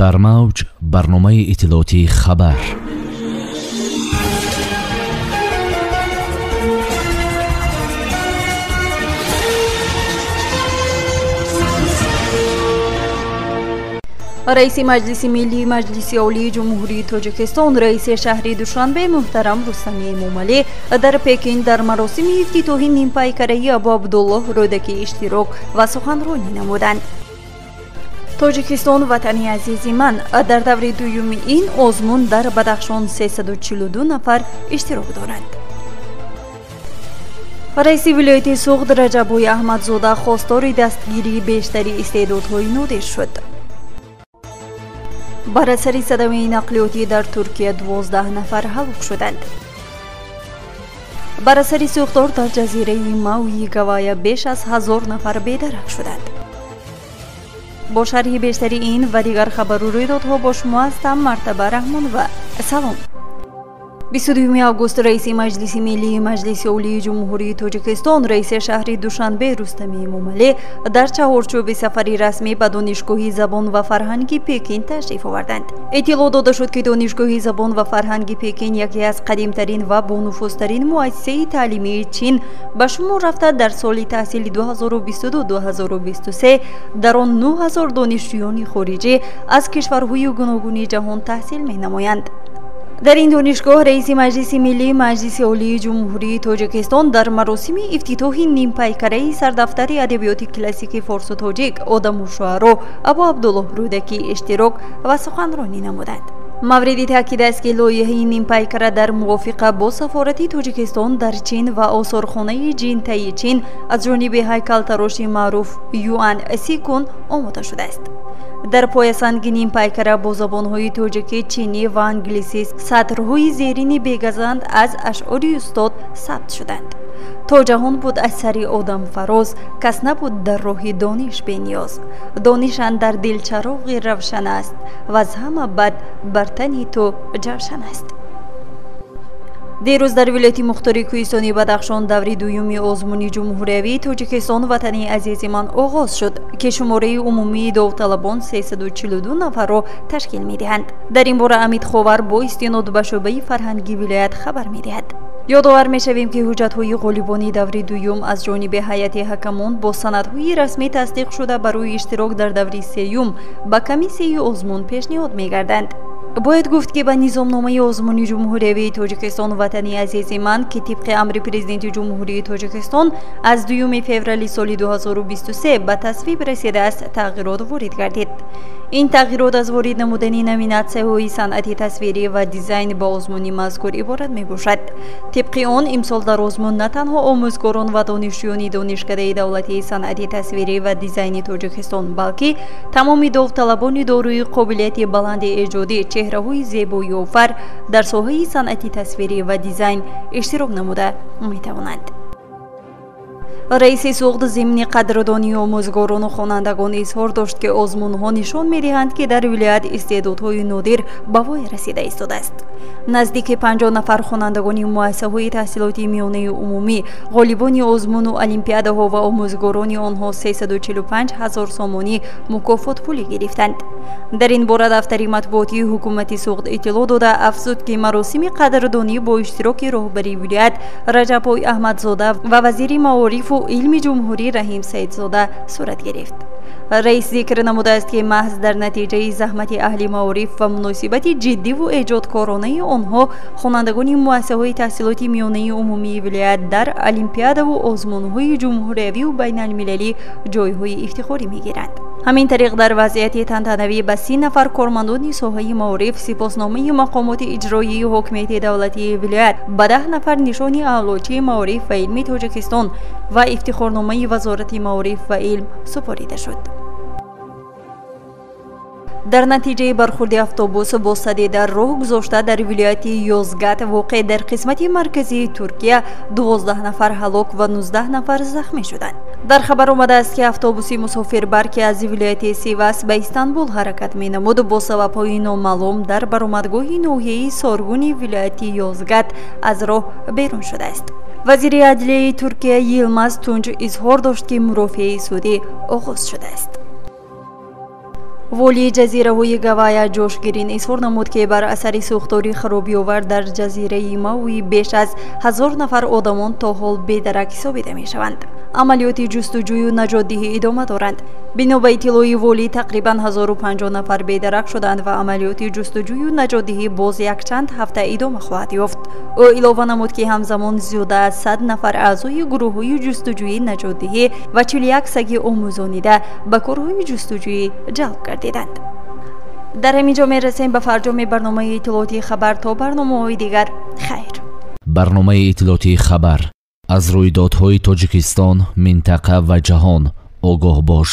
Дар мавҷ барномаи иттилоотии хабар. Раиси Маҷлиси Миллии Маҷлиси Олии Ҷумҳурии Тоҷикистон, раиси шаҳри Душанбе муҳтарам Рустами Эмомалӣ дар Пекин дар маросими ифтитоҳи нимпайкараи Абу Абдуллоҳ Рӯдакӣ иштирок ва суханронӣ намуданд. Тоҷикистон ватани азизи ман. Дар даври дуюми ин озмун дар Бадахшон 342 нафар иштирок доранд. Раиси вилояти Суғд Раҷаббой Аҳмадзода хостори дастгирии бештари истеъдодҳои нодир шуд. Бар асари садамаи нақлиётӣ дар Туркия 12 нафар ҳалок шуданд. Бар асари сӯхтор дар ҷазираи Мауи Гавайя беш аз 1000 нафар бедарак шуданд. Бо шарҳи бештари ин ва дигар хабару рӯйдодҳо бо шумо ҳастам Мартаба Раҳмонова. Салом. 22 август раиси Маҷлиси Миллии Маҷлиси Олии Ҷумҳурии Тоҷикистон, раиси шаҳри Душанбе Рустами Эмомалӣ дар чаҳорчӯби сафари расмӣ ба Донишгоҳи забон ва фарҳанги Пекин ташриф оварданд. Иттилоъ дода шуд, ки Донишгоҳи забон ва фарҳанги Пекин яке аз қадимтарин ва бонуфузтарин муассисаи таълимии Чин ба шумор рафта, дар соли таҳсили 2022-2023 дар он 9000 донишҷӯёни хориҷӣ аз кишварҳои гуногуни ҷаҳон таҳсил менамоянд. Дар ин донишгоҳ раиси Маҷлиси Миллии Маҷлиси Олии Ҷумҳурии Тоҷикистон дар маросими ифтитоҳи нимпайкараи сардафтари адабиёти классики форсу тоҷик Одаму шуаро Абу Абдуллоҳ Рӯдакӣ иштирок ва суханронӣ намуданд. Мавриди таъкид аст, ки лоиҳаи нимпайкара дар мувофиқа бо сафорати Тоҷикистон дар Чин ва осорхонаи Ҷинтаи Чин аз ҷониби ҳайкалтароши маъруф Юан Сикун омода шудааст. Дар поясанги нимпайкара бо забонҳои тоҷикӣ, чинӣ ва англисӣ сатрҳои зерини бегазанд аз ашъори устод сабт шуданд. То ҷаҳон буд аз сари одам фароз, кас набуд дар роҳи дониш бениёз. Дониш андар дил чароғи равшан аст, ваз ҳама бад бар тани ту ҷавшан аст. Дирӯз дар вилояти мухтори кӯҳистони Бадахшон даври дуюми озмуни ҷумҳуриявии Тоҷикистон ватани азизи ман оғоз шуд, ки шумораи умумии довталабон 342 нафарро ташкил медиҳанд. Дар ин бора Амид Ховар бо истинод ба шӯъбаи фарҳанги вилоят хабар медиҳад. Ёдовар мешавем, ки ҳуҷҷатҳои ғолибони даври дуюм аз ҷониби ҳайати ҳакамон бо санадҳои расмӣ тасдиқ шуда барои иштирок дар даври сеюм ба комиссияи озмун пешниҳод мегарданд. Бояд гуфт, ки ба низомномаи озмуни ҷумҳуриявии Тоҷикистон ватани азизи ман, ки тибқи амри Президенти Ҷумҳурии Тоҷикистон аз 2 феврали соли 2023 ба тасвиб расидааст, тағйирот ворид гардид. Ин тағйирот аз ворид намудани номинатсияҳои санъати тасвирӣ ва дизайн ба озмуни мазкур иборат мебошад. Тибқи он, имсол дар озмун на танҳо омӯзгорон ва донишҷӯёни Донишкадаи давлатии санъати тасвирӣ ва дизайни Тоҷикистон, балки тамоми довталабони дорои қобилияти баланди эҷодӣ, чеҳраҳои зебоёфар дар соҳаи санъати тасвирӣ ва дизайн иштирок намуда метавонанд. Раиси Суғд зимни қадрдонии омӯзгорону хонандагон изҳор дошт, ки озмунҳо нишон медиҳанд, ки дар вилоят истеъдодҳои нодир ба воя расида истодааст. Наздики 50 нафар хонандагони муассисаҳои таҳсилоти миёнаи умумӣ, ғолибони озмуну олимпиадаҳо ва омӯзгорони онҳо 345 ҳазор сомонӣ мукофотпулӣ гирифтанд. Дар ин бора дафтари матбуотии ҳукумати Суғд иттилоъ дода, афзуд, ки маросими қадрдонӣ бо иштироки роҳбари вилоят Раҷаббой Аҳмадзода ва вазири маорифу илми ҷумҳурӣ Раҳим Саидзода сурат гирифт. Раис зикр намудааст, ки маҳз дар натиҷаи заҳмати аҳли маориф ва муносибати ҷиддиву эҷодкоронаи онҳо хонандагони муассисаҳои таҳсилоти миёнаи умумии вилоят дар олимпиадаву озмунҳои ҷумҳуриявию байналмилалӣ ҷойҳои ифтихорӣ мегиранд. Ҳамин тариқ дар вазъияти тантанавӣ ба 30 нафар кормандони соҳаи маориф сипосномаи мақомоти иҷроии ҳокимияти давлатии вилоят, ба 10 нафар нишони аълочии маориф ва илми Тоҷикистон ва ифтихорномаи Вазорати маориф ва илм супорида шуд. Дар натиҷаи бархурди автобус бо саде дар роҳ гузошта дар вилояти Ёзгат воқеъ дар қисмати марказии Туркия 12 нафар ҳалок ва 19 нафар захмӣ шуданд. Дар хабар омадааст, ки автобуси мусофирбар, ки аз вилояти Сивас ба Истанбул ҳаракат менамуд, бо сабабҳои номаълум дар баромадгоҳи ноҳияи Соргуни вилояти Ёзгат аз роҳ берун шудааст. Вазири адлияи Туркия Йилмаз Тунҷ изҳор дошт, ки мурофиаи судӣ оғоз шудааст. Волии ҷазираҳои Гавайя Ҷош Грин изҳор намуд, ки бар асари сӯхтори харобиовар дар ҷазираи Мауи беш аз 1000 нафар одамон то ҳол бедарак ҳисобида мешаванд. Амалиёти ҷустуҷӯю наҷотдиҳӣ идома доранд. Бино ба иттилои волӣ, тақрибан 1050 нафар бедарак шуданд ва амалиёти ҷустуҷӯю наҷотдиҳӣ боз якчанд ҳафта идома хоҳад ёфт. Ӯ илова намуд, ки ҳамзамон зиёда аз 100 нафар аъзои гурӯҳҳои ҷустуҷӯи наҷотдиҳӣ ва 41 саги омӯзонида ба корҳои ҷустуҷӯӣ ҷалб гардиданд. Дар ҳамин ҷо мерасем ба фарҷоми барномаи иттилоотии хабар. То барномаҳои дигар, хайр. Барномаи иттилоотии хабар аз рӯйдодҳои Тоҷикистон, минтақа ва ҷаҳон огоҳ бош.